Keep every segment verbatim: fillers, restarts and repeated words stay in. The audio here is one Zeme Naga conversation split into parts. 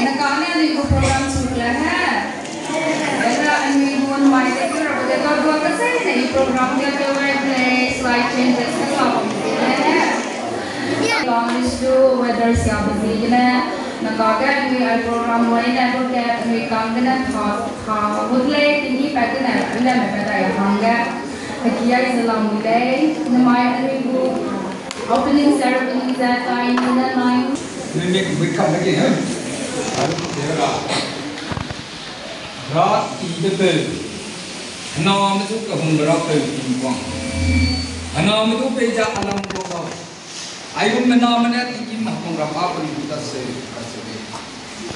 Naka ne anui gu program chu le he. Ela anui gu mai te kura bade ka dua ka sai ne i program ge pe wai play slide changes ka sa bam le he. Long is to weather sia bam le. Naka ge anui ai program wai ne ko ke anui kam ge ne tha tha wood lei tini pa ke ne le me pa dai hang ge. Haki ai ze lam lei. Namai anui gu Opening ceremony ze tai ni ne nai. Nui mik bui kam lagi, ha? Aru tera. Ra ti de peu. Hena me tu ka hung ra peu ti kuang. Hena me tu pe ja alam ko ba. Ai bu me na me ne ti ki ma kong ra pa pu ni ta se, ta se de.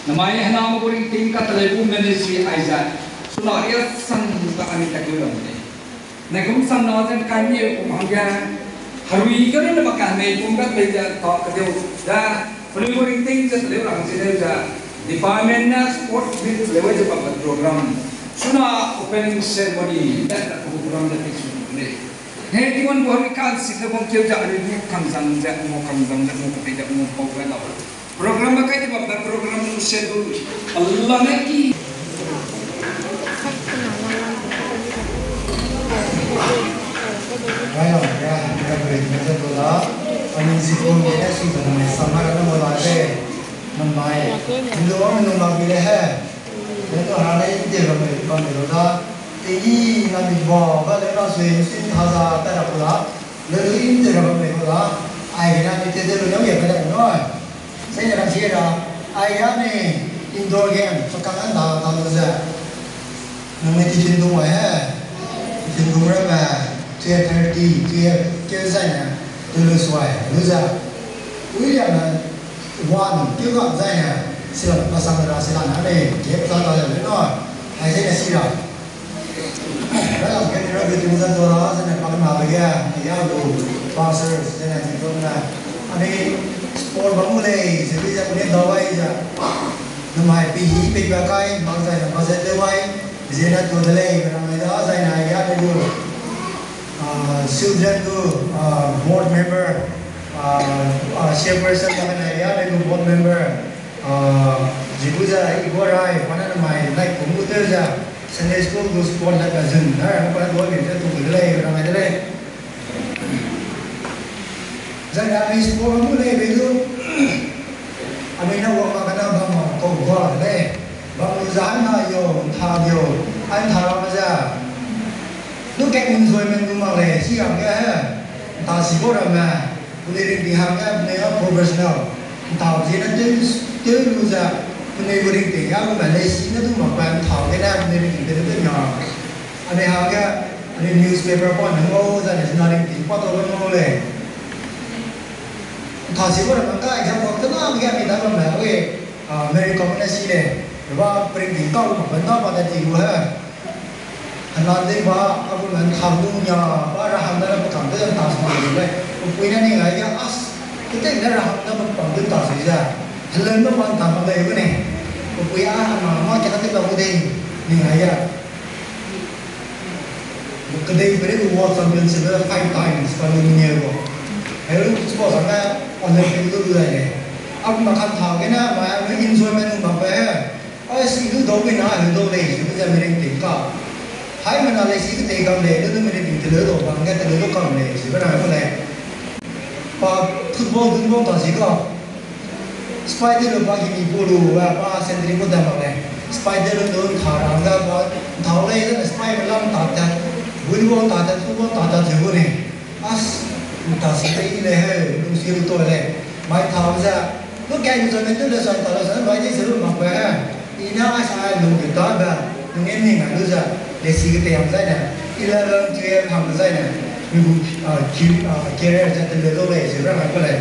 Namai hena me ko ring ting ka tele bu ministry ai za. Suna ria sang ka ani ta ku lam de. Naikum sam na zen kai mi kum hangge, harui ka ne ba ka nei kum ka pei ze ta ka deu ze, pelui ko ring ting ze leu rang ze leu ze, department na sport meet leu ze ba program. Suna opening ceremony, that program that is today. He, di wan ko harui kan sik le bam keu ze, ani ni kang zang ze, mo kang zang ze, mo ka pei ze, mo pau ga la. Program ba kai ti bam da program lu schedule Allah ne ki. Rai lam ya, ya bre ni ze to da. Ani si ko ni ne su da mai samar na mo la de. Namai. Ni lo wa mi nung la bi le he. Ne to ha ne inte ram me bam me lo da. Te i na mi ba ba le na sui sin tha za ta ra ko la. Lelu inte ra bam lei ko da, ai gene mi te de lu neu ye ka da no. Sai ne rang si ra, ai ya ne indoor game, so ka kan da da lu ze. Nang ne tiffin du wai he. Tiffin du ra me, twelve thirty, twelve, twelve zai ne, du lu suai, lu ze. Ui ya ne, one, twelve zai ne, sila pa sang ra sila na ne, ke pa da da le no. Ai sai ne si ra. Ralam ge ni rabe tung zan to la, zene pa kena be ge, ya lu, pastor, zene ti to na. Ani sport bam mu lei, ze bi ze ne da wai ze. Namai pi hi pe ba kai, mak zai na ba ze de wai, zene to de lei, na mai da zai na ya de lu. Ah, children lu, ah, board member, ah, ah, chairperson na mai ya de lu board member. Ah, zibu ze, i gua rai, pa na namai, lai kum gu teu ze, Sunday school gu sport na ka zun, na, na pa na dua ge ze tu gu de lei, na mai de lei. Zai na mi sport mu lei be lu. Ami na wa ma ka na ba ma ko gua de lei. Ba mu za na yo, tha yo, an tha ra ma za. Lu ke enjoyment gu ma lei, si ya ge he. Ta si bo ra ma. Pune ring ting hangge pune a professional. Ntau ziene tew, tew lu ze, pune gu ring ting ya lu me lei si ne du mak pa ntau gene pune ring ting tew tew nya. Ane hangge, ane newspaper pa ne ngau ze ne zina ring ting pa tau ngau lei. Ntau si bo ra mangga example tena mi ga mi da lu me, we, ah, Mary Kom ne si lei, ba pring ting kau lu mak pa nda pa da ti lu he. Hena dei ba, a gu lan tham lu nia, ba ra hang da ra pe kam de ta su lu lei. Pe pui ne ning ai ya as, ke te ne ra hang da pe pam de ta su ze. Helen ne wan ta ma lei ne. Pe pui a hang ma ma ke na te ba gu dei ning ai ya. Ke dei pe re gu world championship five times pa lu ne gu. Ai lu sport sa ne Olympic lu lu lei. A gu ma kan thau ke na ma enjoyment ma pe. Ai si lu dau be na lu dau lei, lu ze me ring ting ka. Hai me na lei si ke tei kam lei, lu lu me ring ting te lu dau bang ge te lu dau kam lei, si be na ko lei. Pa football dun bau ta si ka. Spider lu pa ki mi bu lu, wa pa sentry bu da bang lei. Spider lu dun tha ra ga pa, tha lei ze spider lam ta ta. Bun bau ta ta, football ta ta ze bu ne. As, nta si te i le he, lu si lu to le. Mai thau ze, lu kai lu zane tu le zan ta le zan, mai de ze lu mak be he. I na as ai lu ge ta be, lu nge ning ai lu ze, le si ge te yang zai ne. Eleven, twelve hang zai ne. Mi bu, ah, ki, ah, career ze te le lu le ze ra mai ko le.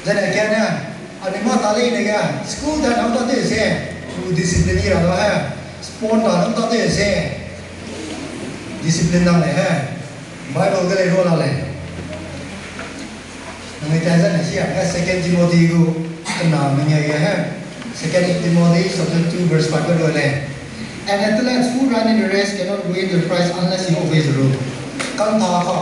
Zene kene, ani ma ta lei ne ga, school ta nang ta te se, discipline i ra da he, sport ta nang ta te se, discipline nang le he, Bible ge lei ro la lei. Nang ta zene si a, Second Timothy gu, kena menge ge he, Second Timothy chapter two verse five ge ro lei. An athlete who run in the race cannot win the prize unless he obeys the rule. Kan ta ka,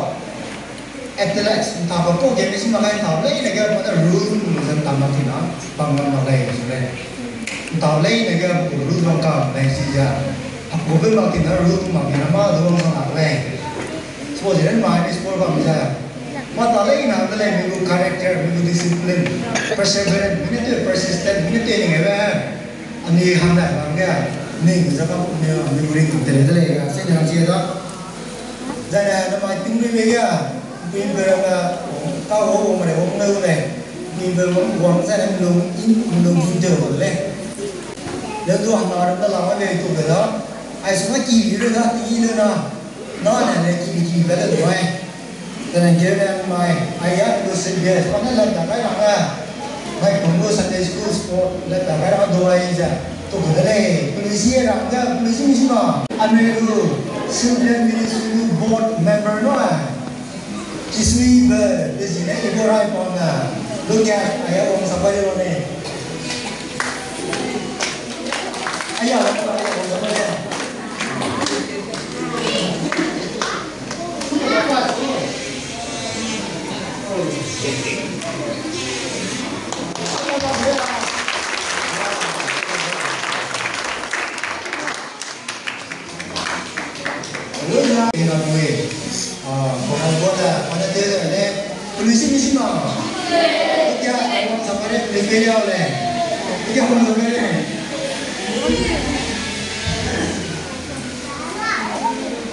Athletics, ntau ba pau game si mak lei, ntau leine ge pa ne rule ze tam mak ti na, bam bam mak lei, su lei. Ntau leine ge pa rule bam kam lei si ze. Hapau be mak ti na rule mak ti na ma du bam mak lei. Suppose ren mai sport bam ze. Ma ta leine de lei, mi gu character, mi gu discipline, perseverance, mi ne te persistent, mi ne te ning ebe. Ani hang da bam ge, ning ze ka mi, mi gu ring te le de lei, se ne ram si da. Zai ne, na mai ting mi be ge, ting be ga, ka wo wo ma le wo ne le. Ting be wo wo zai ne lung in, lung in te wo le. Le du hang na da la ma le tu be da. Ai su na ki le da, ti le na. Na ne ne ki ki be le du ai. Zai ne ge ne mai, ai ya lu se be, pa ne la da kai na. Mai pung lu Sunday school sport la da kai na du ai ze. Tu ku de lei, policy ra ga, policy mi si ma. Ame lu, Children Ministry lu board member no ai. Chisui be, de zi ne, i bo rai pang na. Lu kia, ai ya wang sa pai lo ne. Ai ya, ai ya, wang sa pai le.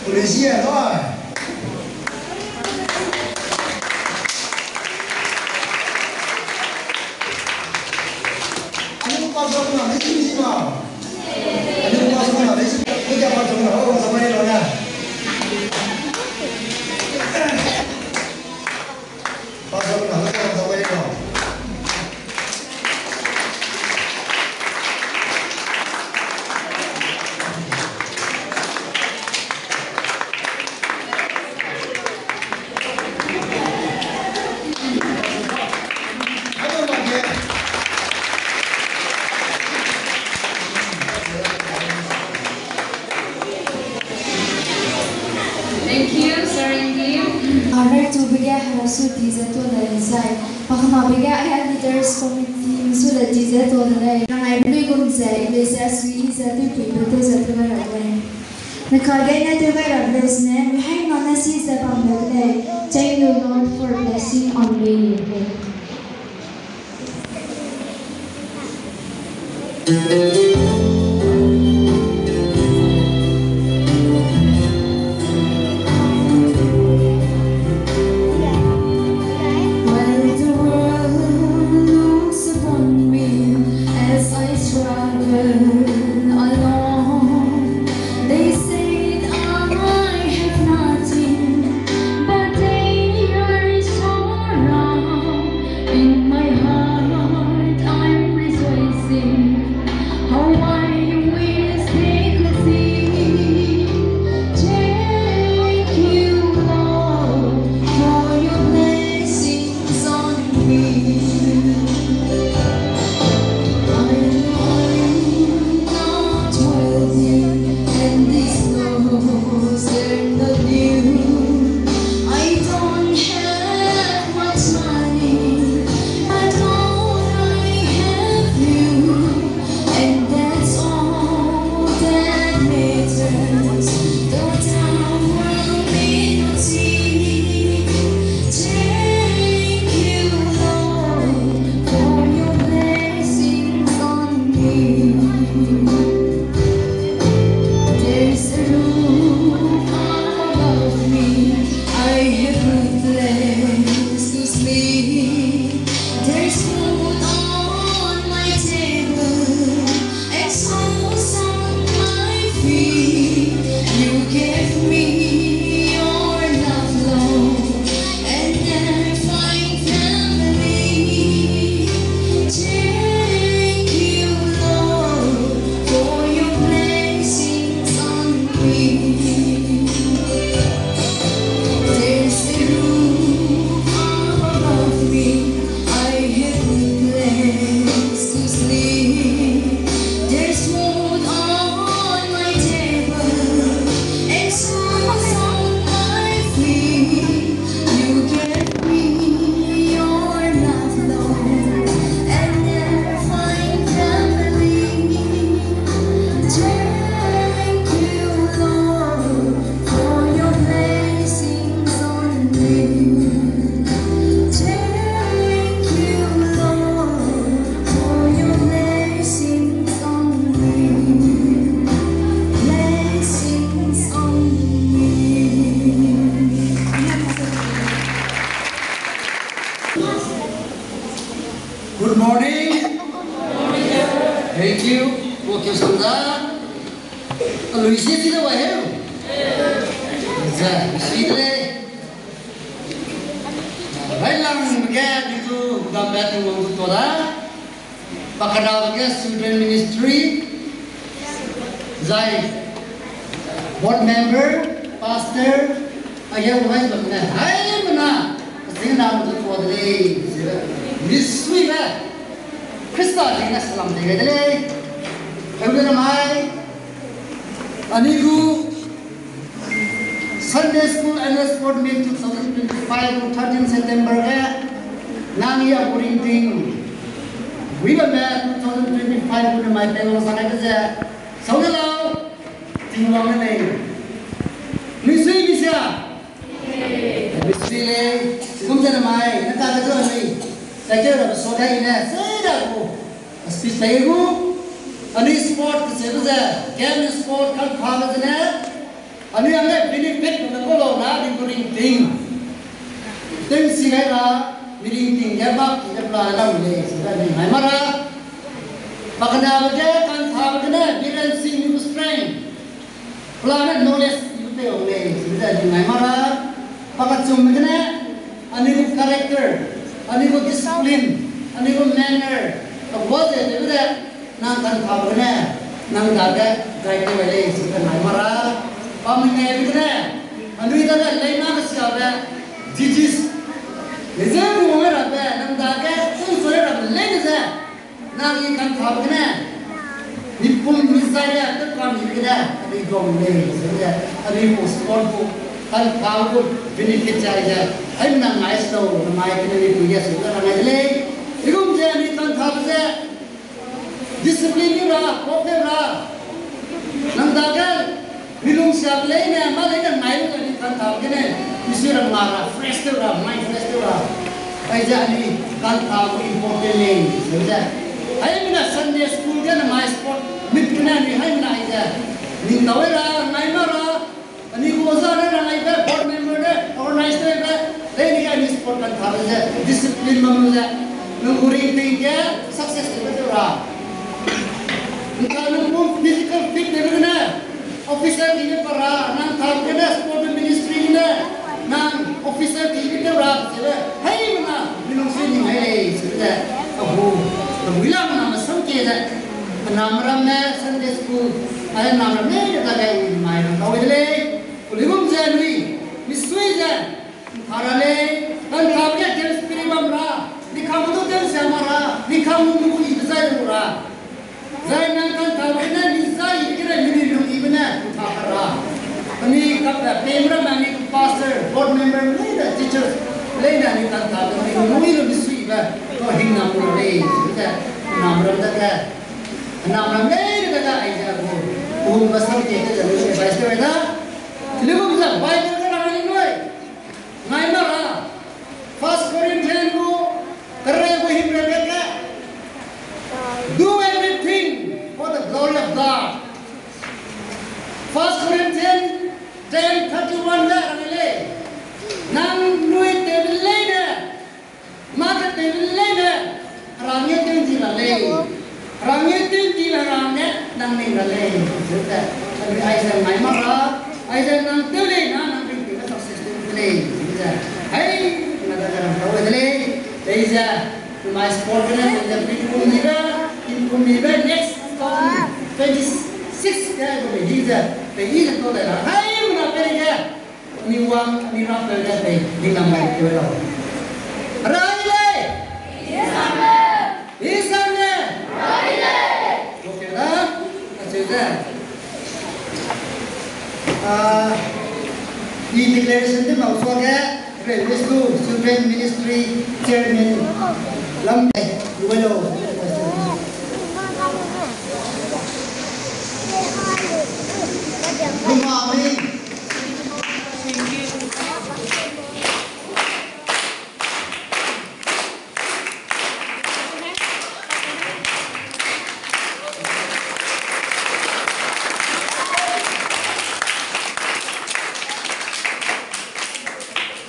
Policy a lo. Anu pa zong na, ni si ma. Anu pa zong na, ni si. Ni ka pa zong na, o zong na lo na. Pa zong na, o zong na lo. Thank you, Sarangim. Arek tu bege hera su di ze to le zai. Pakma bege aya leaders committee su le di ze to le. Rangai bului gum ze, ile ze sui ze tu pui pe to ze tu le rangai. Neka gene tew gai ra bless ne, mihai na ne si ze bam le lei. Thank you, Lord, for blessing on me. While the world looks upon me as I struggle along, they said I have nothing, but they are so wrong. In my heart I'm rejoicing. Isi si de wa heu. Ze, isi de lei. Railang ge di tu, dam be tu wang tu to da. Pakada ge student ministry, zai board member, pastor, a ge organize bam ne, haimena, sing na tu to de lei. Misui be, Krista ding na salam de de lei. Heu de mai, ani gu Sunday School Annual Sport Meet two thousand twenty-five, thirteen September ge, nang ya kuring ting. Wiba me two thousand twenty-five gu ne mai pei wang sa kai ze. Sau ne lau, ting wang ne lei. Misui misia. Misui lei, sigum ze ne mai, ne ta ke zo ni. Ta ke ra so dai ne, se da ku. Speech pei gu, ani sport ke se ze, game sport kan pha me ze ne, ani ang le benefit me ko lo na, ani kuring ting. Ting si gai ra, mi ring ting ge mak, ki ge pla lam le, si ga ni mai mara. Pakada ge, kan pha me ze ne, mi ran si mi strength. Plan and knowledge i lu teu lei, sebe ze di ngai mara, pakachum gene, ani gu character, ani gu discipline, ani gu manner, a gu ze de de, nang kan pha gene, nang dage, gai te lei, sebe ngai mara, pa mi ngai gene, ani dage lei na ke sia be, jijis, le ze gu me ra be, nang dage, sun so ra be lei ze, Nang i kan pha gene, mi pum mi zai le, te pam mi gene, ani dong le, ze le, ani pu sport pu, kan pha gu benefit zai ze, ai nang ngai slo, na mai gene ni pu ye su na ngai le, i gum ze ani kan pha ze, discipline ni ra, kop ne ra, nang dage, Milung siak leine, ma leine ngai lu ani kan ta gene, isi ra ma ra, fresh tew ra, mind fresh tew ra. Aize ani kan ta gu important lei, aize. Haimena Sunday school gene mai sport meet gene ani haimena aize. Ning tau ra, ngai ma ra, ani gu oza ne ra ngai be, board member ne, organize ne be, leine ge ani sport kan ta ze, discipline ma lu ze. Nang gu ring ting ge, success tew ra. Nang ka nang gu physical fit tew gene, Officer ki ne pa ra, nang ta gene sport ministry ne, nang officer ki ne tew ra, sebe, haimena, mi lung sui ning hai lei, sebe, ahu, ahu ilang na masang ke ze, anam ram ne Sunday school, ai anam ram ne, ne ta gai mai ram kau de lei, kuligum ze lui, mi sui ze, Nang ta ra lei, nang ta ge Holy Spirit bam ra, ni kam du tew sia ma ra, ni kam du nung i be zai lu ra. Zai nang kan ta gene ni zai gene ni ni lung i be ne ta ka ra. Ani kap da pemra ma ni pastor, board member, leader, teachers, leader ni kan ta gene ni lung i lu ni sui be, ko hing na mu lei, sebe, nam ram da ge, nam ram lei da ge ai da ko, ko ba sam ke ke da ni advice ke da. Lugum za Bible ke ra ni noi. Ngai ma ra, First Corinthians gu, kereu gu himreu ge ge, do everything for the glory of God. First Corinthians ten thirty-one ge rang lei, nang nui tewbe leine, mâ ke tewbe leine, Hera nge tew di la lei. Hera nge tew di la ra ne, nang ning ra lei. Zeu ze, anui aize ngai ma ra, aize nang tew lei na, nang ring tew success tew de lei. Zeu ze, hai, na da rang tau de lei. Dei ze, nai sport ne, dei ze, pin pum ni ga, pin pum ni ga, next two thousand twenty-six ga, dei ze, dei ze to de la. Hai, na pe ge. Ni wang, ni rang pe ge tei, ni lam gai tew lau. Rai lei! Isang ne! Rai lei! Okay da, acheu ze. Ah, i declaration de mau so ge, Reverend Wisnu, Children Ministry Chairman, lam de, lu lau. Rumami.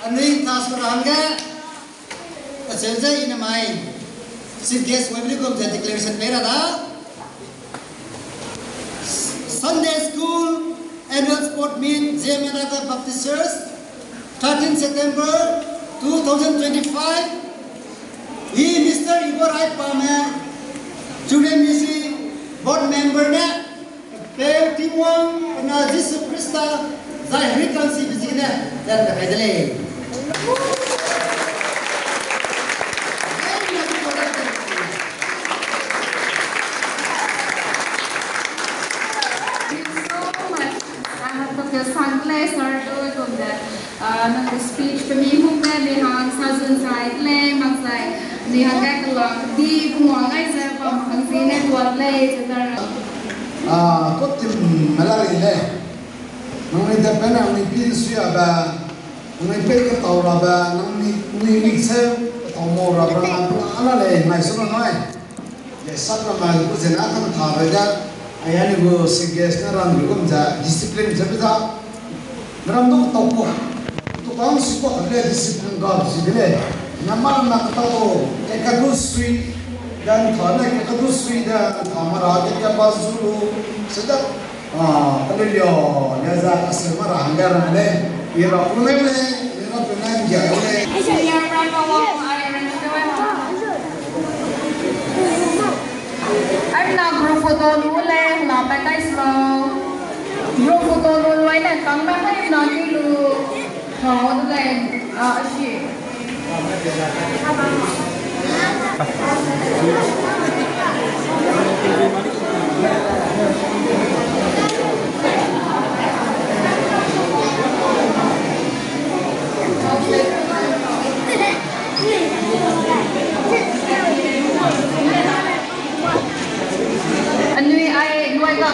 Anui ta su ra hangge, acheu ze i ne mai, chief guest webri kum ze declaration pei ra da. Sunday school Annual Sport Meet, Zeme Naga Baptist Church, thirteen September two thousand twenty-five. I Mister Igor Aipame, Children Ministry Board Member ne, Peu Tingwang, pe na Jisu Khrista, zai Hrikansi be ziegene, dan te kai de lei. Thank you so much. Aha, tokyo sang le, sir, do gum de. Ah, nang speech pe mi hung ne, mi hang sa zun sai le, mak sai. Mi hang ga kelak di, bu wang ai ze, pa hang zi ne, kuat le, ze da. Ah, kot tim mela ri le. Nang ni de pe nang ni pin sui a ba. Nang ni pe ke tau ra ba, nang ni, ni ni se tau mo ra ba, nang ala le, ngai su na nai. Le sap ra ma gu zena kan tha ba ja, aya ni gu singles na ran gu gum ja discipline ja ba ja. Meram du tau ko. Tu kang si ko le discipline ga si de le. Na ma na ka tau ke ka du sui, dan tha na ke ka du sui dan tha ma ra ke ka ba zu lu. Se da. Ah, hallelujah. Ya za ka se ma ra hang ga ra le. Ira ku ne le, ira ku ne ya le. Ai na group photo lu le, la pa tai slo. Group photo lu lu ai na tang na ai na ki lu. Hau du le, a, a shi. Anui ai luai ga.